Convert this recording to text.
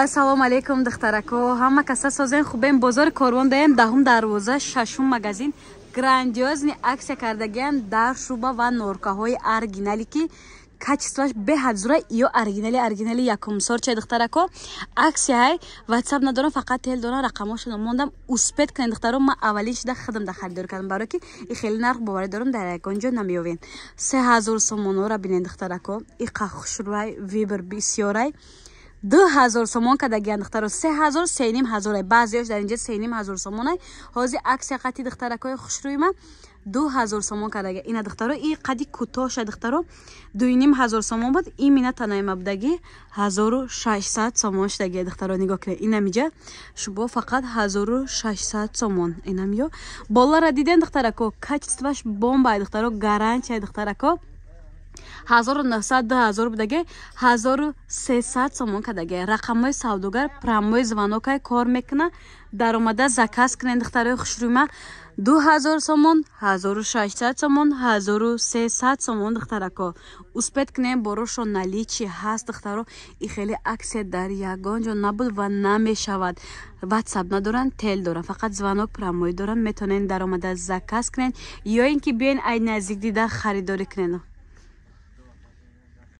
Ассалому алайкум, духтарако, ҳама каса созен, хубем? Бозори Корвон даем, даҳум дарвоза, шашум магазин. Грандиозный акция кардагиан дар шуба ва норкаҳои оригинале, ки качествоаш беҳад зура. Ё оригинали, оригинали якумсорча, духтарако. Аксияҳай, ватсап надорам, фақат тел дорам, рақамошро мондам. Успеть кунед, духтаро. Ман аввалин шуда худам да харидорӣ кардам, барое ки и хеле нарх, боварӣ дорам, дар ягон ҷо намеёвен. 3000 сомонора бинед, духтарако, иқа хушрӯай, выбор бисёрай. 2000 сомон кардагиян, духтаро. 3000, 3500-ай, баъзеош дар инҷа 3500 сомонай. Ҳозир аксия қати, духтаракои хушрӯима, 2000 сомон кардага. Ина, духтаро, и қади кӯтоҳша, духтаро, 2500 сомон буд, имина танаима будаги 1600 сомон шудаги. Духтаро, нигоҳ кунед, инамиҷа шубо фақат 1600 сомон. Инамё болара диден, духтарако, качествоаш бомбай, духтаро, гарантия, духтарако. 1900, 2000 будаге, 1300 сомон кадаге. Рақамҳои савдогар прямой звонокай кор мекуна, даромада заказ кунед, духтарои хушрӯйма. 2000 сомон, 1600 сомон, 1300 сомон, духтарако, успеть кунем, борошо наличии ҳаст. Духтаро, и хеле акция дар ягон ҷо набуд ва намешавад. Ватсап надоранд, тел доранд, фақат звонок прямой доранд. Метавонед даромада заказ кунед ё ин ки биёен ай наздик дида харидорӣ кунед.